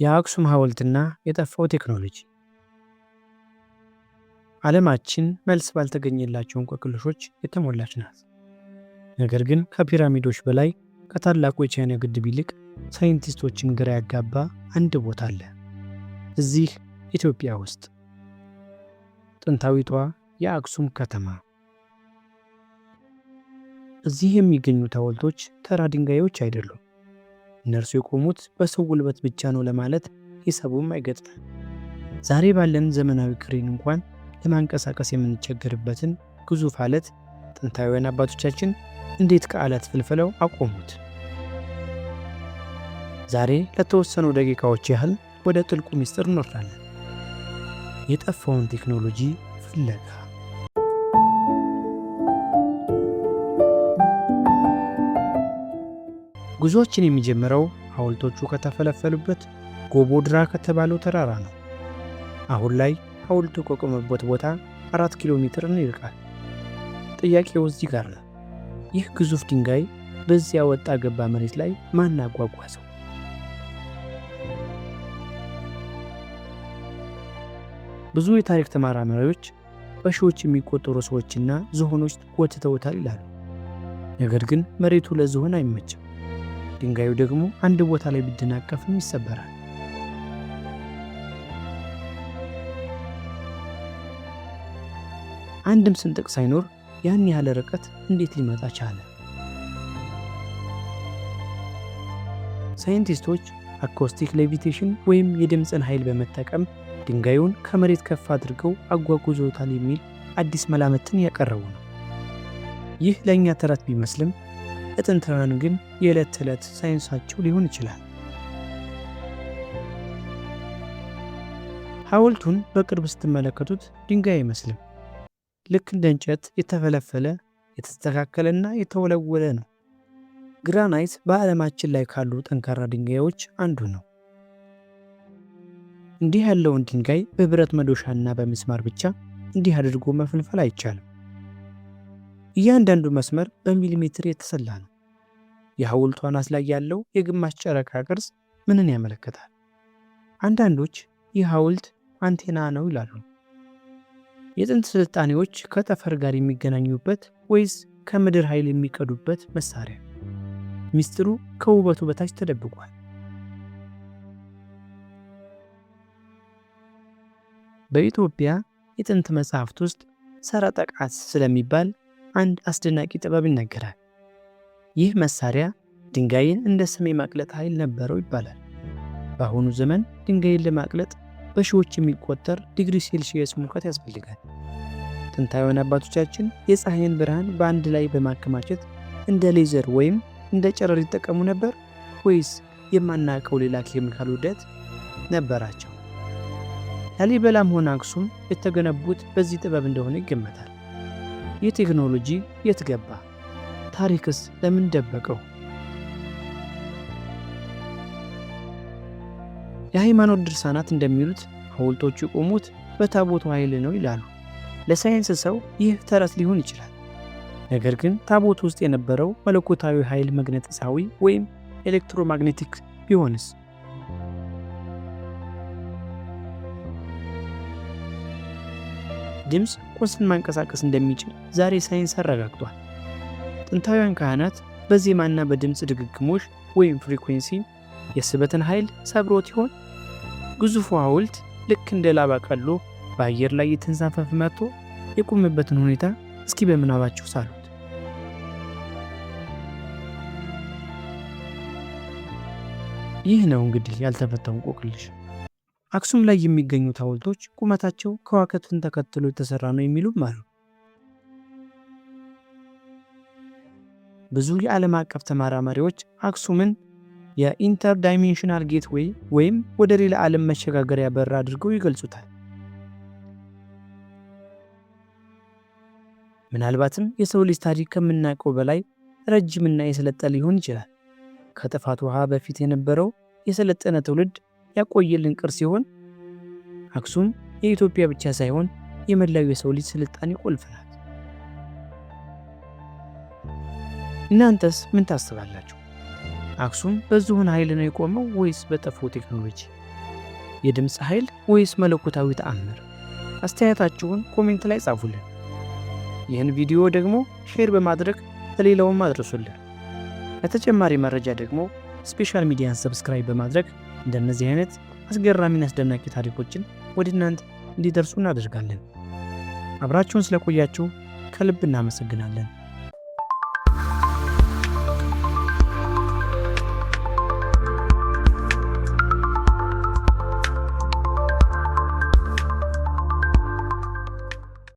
የአክሱም ሐውልትና የጠፋው ቴክኖሎጂ። ዓለማችን መልስ ባልተገኘላቸው እንቆቅልሾች የተሞላች ናት። ነገር ግን ከፒራሚዶች በላይ፣ ከታላቁ የቻይና ግድብ ይልቅ ሳይንቲስቶችን ግራ ያጋባ አንድ ቦታ አለ። እዚህ ኢትዮጵያ ውስጥ፣ ጥንታዊቷ የአክሱም ከተማ። እዚህ የሚገኙት ሐውልቶች ተራ ድንጋዮች አይደሉም። እነርሱ የቆሙት በሰው ጉልበት ብቻ ነው ለማለት ሂሳቡም አይገጥምም። ዛሬ ባለን ዘመናዊ ክሬን እንኳን ለማንቀሳቀስ የምንቸገርበትን ግዙፍ አለት ጥንታውያን አባቶቻችን እንዴት ከአለት ፈልፍለው አቆሙት? ዛሬ ለተወሰኑ ደቂቃዎች ያህል ወደ ጥልቁ ምስጢር እንወርዳለን። የጠፋውን ቴክኖሎጂ ፍለጋ። ጉዞአችን የሚጀምረው ሐውልቶቹ ከተፈለፈሉበት ጎቦድራ ከተባለው ተራራ ነው። አሁን ላይ ሐውልቱ ከቆመበት ቦታ 4 ኪሎ ሜትርን ይርቃል። ጥያቄው እዚህ ጋር ነው። ይህ ግዙፍ ድንጋይ በዚያ ወጣ ገባ መሬት ላይ ማን አጓጓዘው? ብዙ የታሪክ ተመራማሪዎች በሺዎች የሚቆጠሩ ሰዎችና ዝሆኖች ጎትተውታል ይላሉ። ነገር ግን መሬቱ ለዝሆን አይመችም። ድንጋዩ ደግሞ አንድ ቦታ ላይ ቢደናቀፍም ይሰበራል። አንድም ስንጥቅ ሳይኖር ያን ያህል ርቀት እንዴት ሊመጣ ቻለ? ሳይንቲስቶች acoustic levitation ወይም የድምፅን ኃይል በመጠቀም ድንጋዩን ከመሬት ከፍ አድርገው አጓጉዘውታል የሚል አዲስ መላምትን ያቀረቡ ነው። ይህ ለእኛ ተረት ቢመስልም ለጥንታውያን ግን የዕለት ተዕለት ሳይንሳቸው ሊሆን ይችላል። ሐውልቱን በቅርብ ስትመለከቱት ድንጋይ አይመስልም። ልክ እንደ እንጨት የተፈለፈለ፣ የተስተካከለና የተወለወለ ነው። ግራናይት በዓለማችን ላይ ካሉ ጠንካራ ድንጋዮች አንዱ ነው። እንዲህ ያለውን ድንጋይ በብረት መዶሻና በሚስማር ብቻ እንዲህ አድርጎ መፈልፈል አይቻልም። እያንዳንዱ መስመር በሚሊሜትር የተሰላ ነው። የሐውልቱ አናት ላይ ያለው የግማሽ ጨረቃ ቅርጽ ምንን ያመለክታል? አንዳንዶች ይህ ሐውልት አንቴና ነው ይላሉ። የጥንት ስልጣኔዎች ከጠፈር ጋር የሚገናኙበት ወይስ ከምድር ኃይል የሚቀዱበት መሳሪያ? ሚስጥሩ ከውበቱ በታች ተደብቋል። በኢትዮጵያ የጥንት መጽሐፍት ውስጥ ሰረጠቃት ስለሚባል አንድ አስደናቂ ጥበብ ይነገራል። ይህ መሳሪያ ድንጋይን እንደ ሰም የማቅለጥ ኃይል ነበረው ይባላል። በአሁኑ ዘመን ድንጋይን ለማቅለጥ በሺዎች የሚቆጠር ዲግሪ ሴልሺየስ ሙቀት ያስፈልጋል። ጥንታውያን አባቶቻችን የፀሐይን ብርሃን በአንድ ላይ በማከማቸት እንደ ሌዘር ወይም እንደ ጨረር ይጠቀሙ ነበር ወይስ የማናውቀው ሌላ ኬሚካል ውህደት ነበራቸው? ላሊበላም ሆነ አክሱም የተገነቡት በዚህ ጥበብ እንደሆነ ይገመታል። ይህ ቴክኖሎጂ የት ገባ? ታሪክስ ለምን ደበቀው? የሃይማኖት ድርሳናት እንደሚሉት ሐውልቶቹ የቆሙት በታቦቱ ኃይል ነው ይላሉ። ለሳይንስ ሰው ይህ ተረት ሊሆን ይችላል። ነገር ግን ታቦቱ ውስጥ የነበረው መለኮታዊ ኃይል መግነጢሳዊ ወይም electromagnetic ቢሆንስ? ድምፅ ቁስን ማንቀሳቀስ እንደሚችል ዛሬ ሳይንስ አረጋግጧል። ጥንታውያን ካህናት በዜማና በድምፅ ድግግሞሽ ወይም frequency የስበትን ኃይል ሰብሮት ይሆን? ግዙፉ ሐውልት ልክ እንደ ላባ ቀሎ በአየር ላይ የተንሳፈፈ መጥቶ የቆመበትን ሁኔታ እስኪ በምናባችሁ ሳሉት። ይህ ነው እንግዲህ ያልተፈታው እንቆቅልሽ። አክሱም ላይ የሚገኙት ሐውልቶች ቁመታቸው ከዋክብትን ተከትሎ የተሰራ ነው የሚሉም አሉ። ብዙ የዓለም አቀፍ ተመራማሪዎች አክሱምን የ interdimensional gateway ወይም ወደ ሌላ ዓለም መሸጋገሪያ በር አድርገው ይገልጹታል። ምናልባትም የሰው ልጅ ታሪክ ከምናውቀው በላይ ረጅምና የሰለጠነ ሊሆን ይችላል። ከጥፋት ውሃ በፊት የነበረው የሰለጠነ ትውልድ ያቆየልን ቅርስ ሲሆን አክሱም የኢትዮጵያ ብቻ ሳይሆን የመላው የሰው ልጅ ስልጣኔ ቁልፍ ናት። እናንተስ ምን ታስባላችሁ? አክሱም በዝሆን ኃይል ነው የቆመው ወይስ በጠፉ ቴክኖሎጂ? የድምፅ ኃይል ወይስ መለኮታዊ ተአምር? አስተያየታችሁን comment ላይ ጻፉልን። ይህን ቪዲዮ ደግሞ share በማድረግ ለሌላውም አድርሱልን። ለተጨማሪ መረጃ ደግሞ Special Media ን subscribe በማድረግ እንደነዚህ አይነት አስገራሚና አስደናቂ ታሪኮችን ወደ እናንተ እንዲደርሱ እናደርጋለን። አብራችሁን ስለቆያችሁ ከልብ እናመሰግናለን።